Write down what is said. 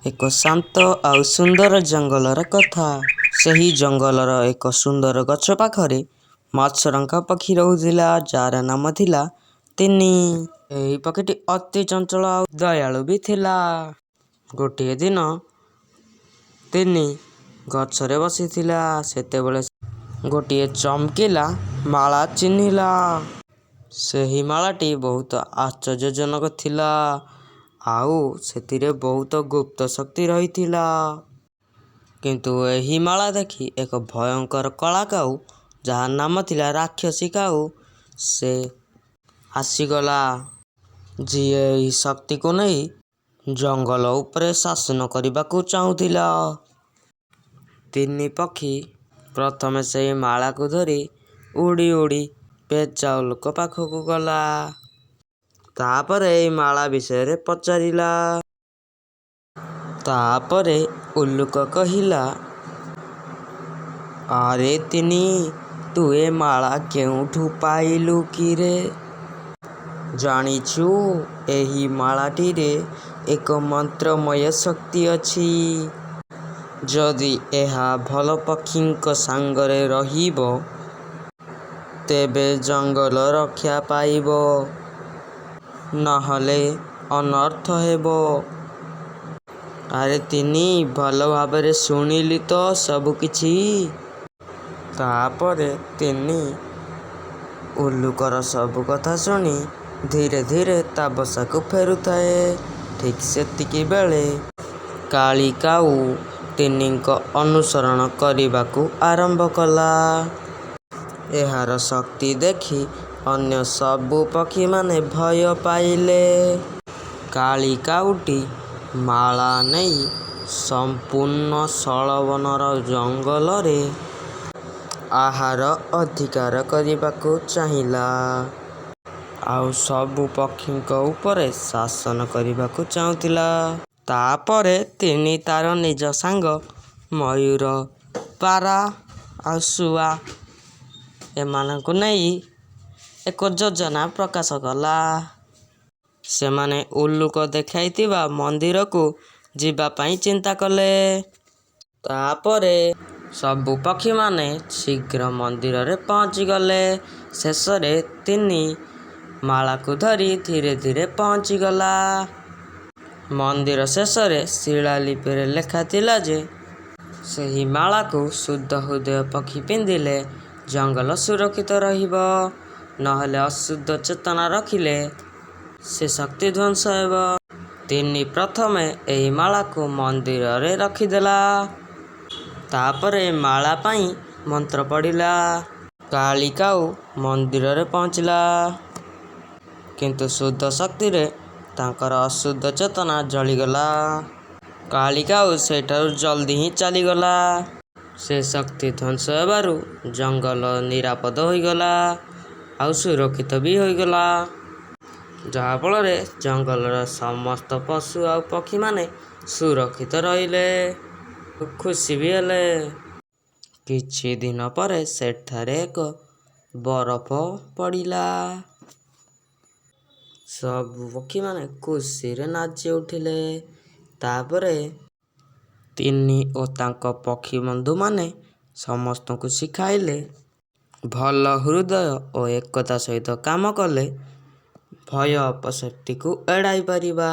ଏକ ଶାନ୍ତ ଆଉ ସୁନ୍ଦର ଜଙ୍ଗଲର କଥା। ସେହି ଜଙ୍ଗଲର ଏକ ସୁନ୍ଦର ଗଛ ପାଖରେ ମାଛରଙ୍କା ପକ୍ଷୀ ରହୁଥିଲା, ଯାହାର ନାମ ଥିଲା ତିନି। ଏହି ପକ୍ଷୀଟି ଅତି ଚଞ୍ଚଳ ଆଉ ଦୟାଳୁ ବି ଥିଲା। ଗୋଟିଏ ଦିନ ତିନି ଗଛରେ ବସିଥିଲା। ସେତେବେଳେ ଗୋଟିଏ ଚମକିଲା ମାଳା ଚିହ୍ନିଲା। ସେହି ମାଳାଟି ବହୁତ ଆଶ୍ଚର୍ଯ୍ୟଜନକ ଥିଲା ଆଉ ସେଥିରେ ବହୁତ ଗୁପ୍ତ ଶକ୍ତି ରହିଥିଲା। କିନ୍ତୁ ଏହି ମାଳା ଦେଖି ଏକ ଭୟଙ୍କର କଳା କାଉ, ଯାହା ନାମ ଥିଲା ରାକ୍ଷସୀ କାଉ, ସେ ଆସିଗଲା, ଯିଏ ଏହି ଶକ୍ତିକୁ ନେଇ ଜଙ୍ଗଲ ଉପରେ ଶାସନ କରିବାକୁ ଚାହୁଁଥିଲା। ତିନି ପକ୍ଷୀ ପ୍ରଥମେ ସେହି ମାଳାକୁ ଧରି ଉଡ଼ି ଉଡ଼ି ପେଚା ଉଲୁକ ପାଖକୁ ଗଲା। ତାପରେ ଏହି ମାଳା ବିଷୟରେ ପଚାରିଲା। ତାପରେ ଉଲୁକ କହିଲା, ଆରେ ତିନି, ତୁ ଏ ମାଳା କେଉଁଠୁ ପାଇଲୁ କିରେ? ଜାଣିଛୁ, ଏହି ମାଳାଟିରେ ଏକ ମନ୍ତ୍ରମୟ ଶକ୍ତି ଅଛି। ଯଦି ଏହା ଭଲ ପକ୍ଷୀଙ୍କ ସାଙ୍ଗରେ ରହିବ, ତେବେ ଜଙ୍ଗଲ ରକ୍ଷା ପାଇବ, ନହେଲେ ଅନର୍ଥ ହେବ। ଆରେ ତିନି, ଭଲ ଭାବରେ ଶୁଣିଲୁ ତ ସବୁକିଛି? ତାପରେ ତିନି ଉଲୁକର ସବୁ କଥା ଶୁଣି ଧୀରେ ଧୀରେ ତା ବସାକୁ ଫେରୁଥାଏ। ଠିକ୍ ସେତିକିବେଳେ କାଳି କାଉ ତିନିଙ୍କ ଅନୁସରଣ କରିବାକୁ ଆରମ୍ଭ କଲା। ଏହାର ଶକ୍ତି ଦେଖି ଅନ୍ୟ ସବୁ ପକ୍ଷୀମାନେ ଭୟ ପାଇଲେ। କାଳି କାଉଟି ମାଳା ନେଇ ସମ୍ପୂର୍ଣ୍ଣ ଶାଳବନର ଜଙ୍ଗଲରେ ଆହାର ଅଧିକାର କରିବାକୁ ଚାହିଁଲା ଆଉ ସବୁ ପକ୍ଷୀଙ୍କ ଉପରେ ଶାସନ କରିବାକୁ ଚାହୁଁଥିଲା। ତାପରେ ତିନି ତାର ନିଜ ସାଙ୍ଗ ମୟୂର, ପାରା ଆଉ ଶୁଆ ଏମାନଙ୍କୁ ନେଇ ଏକ ଯୋଜନା ପ୍ରକାଶ କଲା। ସେମାନେ ଉଲୁକ ଦେଖାଇଥିବା ମନ୍ଦିରକୁ ଯିବା ପାଇଁ ଚିନ୍ତା କଲେ। ତାପରେ ସବୁ ପକ୍ଷୀମାନେ ଶୀଘ୍ର ମନ୍ଦିରରେ ପହଞ୍ଚିଗଲେ। ଶେଷରେ ତିନି ମାଳାକୁ ଧରି ଧୀରେ ଧୀରେ ପହଞ୍ଚିଗଲା। ମନ୍ଦିର ଶେଷରେ ଶିଳାଲିପିରେ ଲେଖାଥିଲା ଯେ ସେହି ମାଳାକୁ ଶୁଦ୍ଧ ହୃଦୟ ପକ୍ଷୀ ପିନ୍ଧିଲେ ଜଙ୍ଗଲ ସୁରକ୍ଷିତ ରହିବ, ନହେଲେ ଅଶୁଦ୍ଧ ଚେତନା ରଖିଲେ ସେ ଶକ୍ତି ଧ୍ୱଂସ ହେବ। ତିନି ପ୍ରଥମେ ଏହି ମାଳାକୁ ମନ୍ଦିରରେ ରଖିଦେଲା। ତାପରେ ମାଳା ପାଇଁ ମନ୍ତ୍ର ପଢ଼ିଲା। କାଳି କାଉ ମନ୍ଦିରରେ ପହଞ୍ଚିଲା, କିନ୍ତୁ ଶୁଦ୍ଧ ଶକ୍ତିରେ ତାଙ୍କର ଅଶୁଦ୍ଧ ଚେତନା ଜଳିଗଲା। କାଳି କାଉ ସେଠାରୁ ଜଲଦି ହିଁ ଚାଲିଗଲା। ସେ ଶକ୍ତି ଧ୍ୱଂସ ହେବାରୁ ଜଙ୍ଗଲ ନିରାପଦ ହୋଇଗଲା ଆଉ ସୁରକ୍ଷିତ ବି ହୋଇଗଲା, ଯାହାଫଳରେ ଜଙ୍ଗଲର ସମସ୍ତ ପଶୁ ଆଉ ପକ୍ଷୀମାନେ ସୁରକ୍ଷିତ ରହିଲେ, ଖୁସି ବି ହେଲେ। କିଛି ଦିନ ପରେ ସେଠାରେ ଏକ ବରଫ ପଡ଼ିଲା। ସବୁ ପକ୍ଷୀମାନେ ଖୁସିରେ ନାଚି ଉଠିଲେ। ତାପରେ ତିନି ଓ ତାଙ୍କ ପକ୍ଷୀ ବନ୍ଧୁମାନେ ସମସ୍ତଙ୍କୁ ଶିଖାଇଲେ, ଭଲ ହୃଦୟ ଓ ଏକତା ସହିତ କାମ କଲେ ଭୟ ଅପଶକ୍ତିକୁ ଏଡ଼ାଇ ପାରିବା।